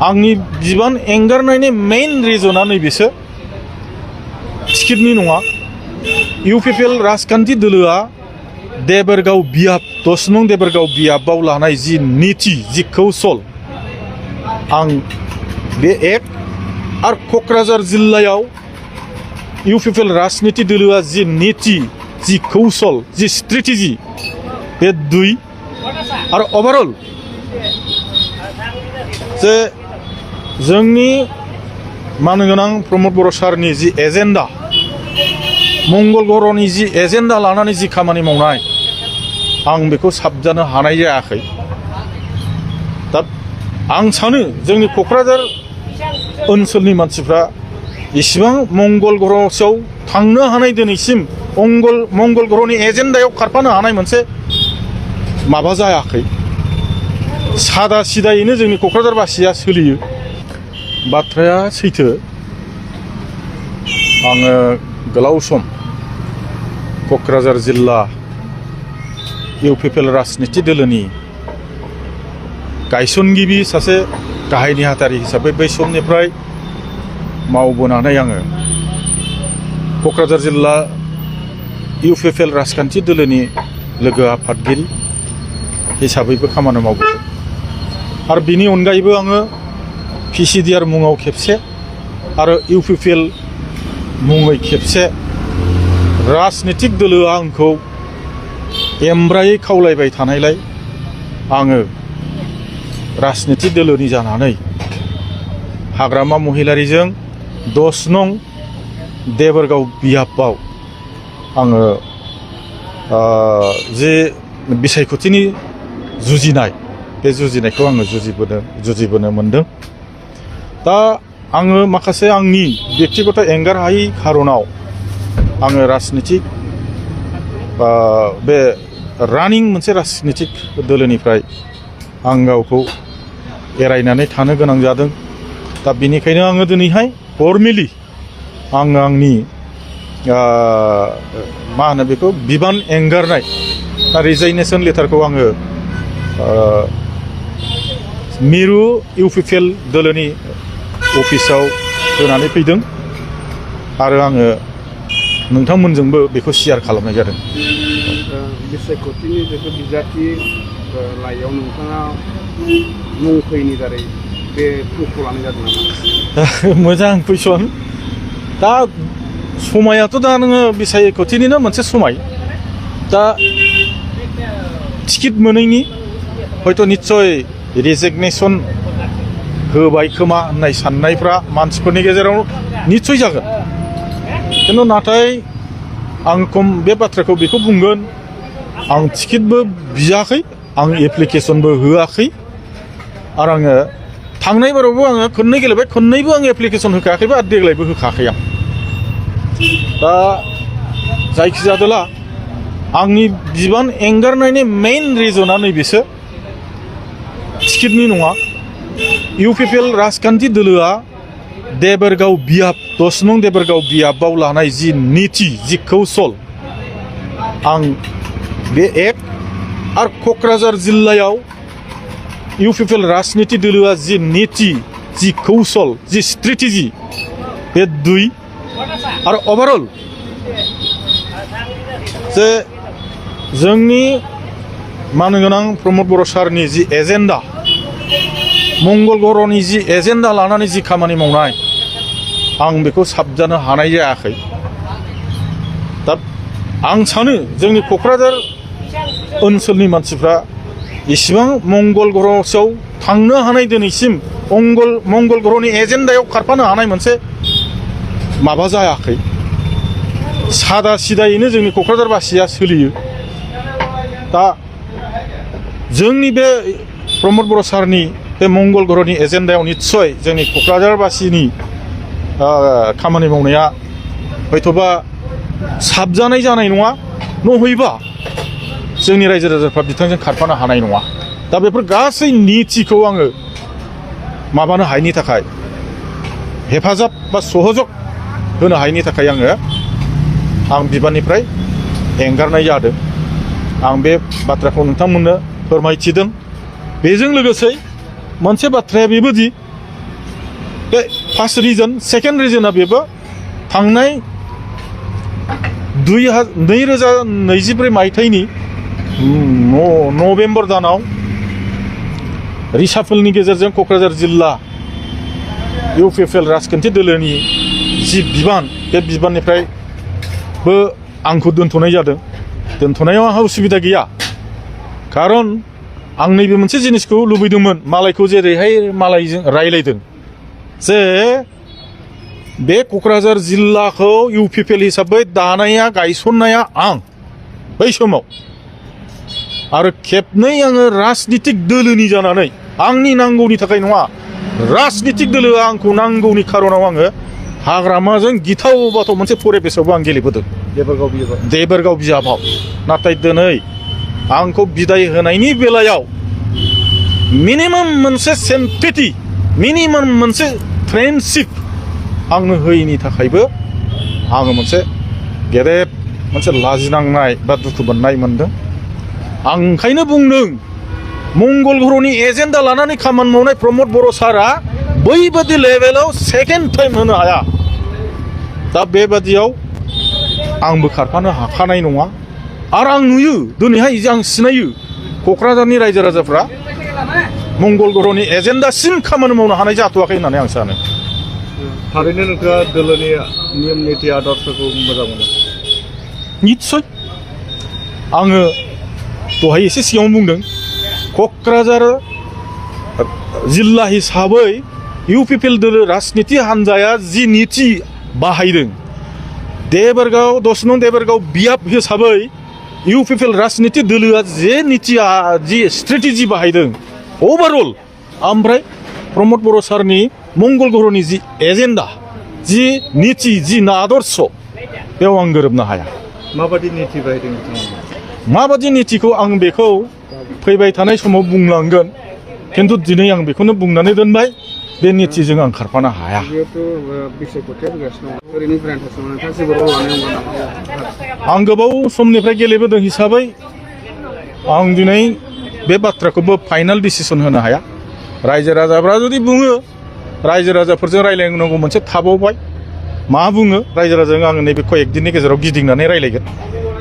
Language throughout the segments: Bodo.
आंनि बिबान एंगारनायनि मेइन रिजना नैबेसो टिकेटनि नङा इउपिपिएल राजखान्थि दोलोआ देबरगाव बियाब 10 नं देबरगाव बियाबाव लानाय जि नीति जि कौशल आं बे एक आरो क'क्राझार जिल्लायाव इउपिपिएल राजनीति दोलोआ जि नीति जि कौशल जि स्ट्रेटेजि बे 2 आरो ओभारअल जे जोंनि मानगोनां प्रमद बर' सारनि जि एजेन्डा मंगल ग्रहनि जि एजेन्डा लानानै जि खामानि मावनाय आं बेखौ साबजानो हानाय जायाखै दा आं सानो जोंनि क'क्राझार ओनसोलनि मानसिफ्रा इसिबां मंगल ग्रहआव थांनो हानाय दिनैसिम मंगल ग्रहनि एजेन्डायाव खारफानो हानाय मोनसे माबा जायाखै सादा सिदायैनो जोंनि क'क्राझारबासिया सोलियो बाथ्राया सैथो आङो गोलाव सम क'क्राझार जिल्ला इउपिपिएल राजनीति दोलोनि गायसनगिरि सासे गाहाय नेहाथारि हिसाबै बै समनिफ्राय मावबोनानै आङो क'क्राझार जिल्ला इउपिपिएल राजखान्थि दोलोनि लोगो आफादगिरि हिसाबैबो खामानि मावबोदों आरो बिनि अनगायैबो आङो पिसिडिआर मुङाव खेबसे आरो इउपिपिएल मुङै खेबसे राजनीतिक दोलोआ आंखौ एमब्रायै खावलायबाय थानायलाय आङो राजनीति दोलोनि जानानै हाग्रामा महिलारिजों 10 नं देबरगाव बियाबाव आङो जे बिसायख'थिनि जुजिनाय बे जुजिनायखौ आङो जुजिबोनो मोनदों दा आङो माखासे आंनि व्यक्तिगत एंगार हायै खारनाव आङो राजनीतिक बे रानिं मोनसे राजनीतिक दोलोनिफ्राय आं गावखौ एरायनानै थानो गोनां जादों दा बेनिखायनो आङो दिनैहाय फर्मेलि आङो आंनि मा होनो बेखौ बिबान एंगारनाय रिजाइनेसन लेटारखौ आङो मिरु इउपिपिएल दोलोनि अफिसाव होनानै फैदों आरो आङो नोंथांमोनजोंबो बेखौ शेयार खालामनाय जादों बिसायख'थिनि जिथु बिजाथि लाइयाव नोंथाङा मुं फैनि दारै बे मुंखौ लानाय जादों नामा मोजां कुइसन दा समायाथ' दा नोङो बिसायख'थिनिनो मोनसे समाय दा टिकेट मोनैनि हयथ' निस्सय रिजिगनेसन होबाय खोमा होननाय साननायफ्रा मानसिफोरनि गेजेराव निस्सय जागोन खिन्थु नाथाय आं बे बाथ्राखौ बेखौ बुंगोन आं टिकेटबो बियाखै आं एप्लिकेसनबो होआखै आरो आङो थांनाय बारावबो आङो खननै गेलेबाय खननैबो आं एप्लिकेसन होखायाखैबा आरो देग्लायबो होखायाखै आं दा जायखिजादोला आंनि बिबान एंगारनायनि मेइन रिजना नैबेसो टिकेटनि नङा इउपिपिएल राजखान्थि दोलोआ देबरगाव बियाब 10 नं देबरगाव बियाबाव लानाय जि नीति जि कौशल आं बे एक आरो क'क्राझार जिल्लायाव इउपिपिएल राजनीति दोलोआ जि नीति जि कौशल जि स्ट्रेटेजि बे 2 आरो ओभारअल जे जोंनि मानगोनां प्रमद बर' सारनि जि एजेन्डा मंगल ग्रहनि जि एजेन्डा लानानै जि खामानि मावनाय आं बेखौ साबजानो हानाय जायाखै दा आं सानो जोंनि क'क्राझार ओनसोलनि मानसिफ्रा इसिबां मंगल ग्रहआव थांनो हानाय दिनैसिम मंगल ग्रहनि एजेन्डायाव खारफानो हानाय मोनसे माबा जायाखै सादा सिदायैनो जोंनि क'क्राझारबासिया सोलियो दा जोंनि बे प्रमद बर' सारनि बे मंगल ग्रहनि एजेन्डायाव निस्सय जोंनि क'क्राझारबासिनि खामानि मावनाया हयथ'बा साबजानाय जानाय नङा नहयबा जोंनि रायजो राजाफ्रा बिथांजों खारफानो हानाय नङा दा बेफोर गासै नीतिखौ आङो माबानो हायैनि थाखाय हेफाजाब बा सहयोग होनो हायैनि थाखाय आं बिबाननिफ्राय एंगारनाय जादों आं बे बाथ्राखौ नोंथांमोननो फोरमायथिदों बेजों लोगोसे मोनसे बाथ्राया बेबोदि बे फार्स्ट रिजन सेकेन्ड रिजना बेबो थांनाय 2024 मायथाइनि नभेम्बर दानाव रिसाफलनि गेजेरजों क'क्राझार जिल्ला इउपिपिएल राजखान्थि दोलोनि जि बिबान बे बिबाननिफ्रायबो आंखौ दोनथ'नाय जादों दोनथ'नायाव आंहा उसुबिदा गैया खारन आं नैबे मोनसे जिनिसखौ लुबैदोंमोन मालायखौ जेरैहाय मालायजों रायलायदों जे बे क'क्राझार जिल्लाखौ इउपिपिएल हिसाबै दानाया गायसननाया आं बै समाव आरो खेबनै आङो राजनितिक दोलोनि जानानै आंनि नांगौनि थाखाय नङा राजनितिक दोलोआ आंखौ नांगौनि खारनाव आङो हाग्रामाजों गिथाव बाथाव मोनसे फरिबेसावबो आं गेलेबोदों देबोरगाव बिजाबाव नाथाय दिनै आंखौ बिदाय होनायनि बेलायाव मिनिमाम मोनसे सिम्पेथि मिनिमाम मोनसे फ्रेन्डशिप आंनो होयैनि थाखायबो आङो मोनसे गेदेर मोनसे लाजिनांनाय बा दुखु मोननाय मोनदों आं ओंखायनो बुंदों मंगल ग्रहनि एजेन्डा लानानै खामानि मावनाय प्रमद बर' सारा बैबादि लेभेलाव सेकेन्ड टाइम होनो हाया दा बेबादियाव आंबो खारफानो हाखानाय नङा आरो आं नुयो दिनैहाय आं सिनायो क'क्राझारनि रायजो राजाफ्रा मंगल ग्रहनि एजेन्डासिम खामानि मावनो हानाय जाथ'वाखै होननानै आं सानो थारैनो नोंथाङा दोलोनि नियम निति आदर्शखौ मोजां मोनो निस्सय आङो दहाय एसे सिगाङाव बुंदों क'क्राझार जिल्ला हिसाबै इउपिपिएल दोलो राजनिति हान्जाया जि निति बाहायदों देबोरगाव 10 नं देबोरगाव बियाब हिसाबै इउपिपिएल राजनिति दोलोआ जे नितिया जि स्ट्रेटेजि बाहायदों ओभारअल ओमफ्राय प्रमद बर' सारनि मंगल ग्रहनि जि एजेन्डा जि निति जि आदर्श बेयाव आं गोरोबनो हाया माबादि निति बाहायदों नोंथाङा माबादि नितिखौ आं बेखौ फैबाय थानाय समाव बुंलांगोन खिन्थु दिनै आं बेखौनो बुंनानै दोनबाय बे नितिजों आं खारफानो हाया जिहेतु बिसायख'थिया फैगासिनो दं ओरैनो प्रेजेन्टेसन नोंथाङा जेबो रल लानाय नंगौ नामा आं गोबाव समनिफ्राय गेलेबोदों हिसाबै आं दिनै बे बाथ्राखौबो फाइनाल डिसिसन होनो हाया रायजो राजाफ्रा जुदि बुङो रायजो राजाफोरजों रायलायनांगौ मोनसे थाबावबाय मा बुङो रायजो राजाजों आङो नैबे कयेक दिननि गेजेराव गिदिंनानै रायलायगोन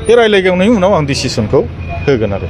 बे रायलायनायनि उनाव आं डिसिसनखौ होगोन आरो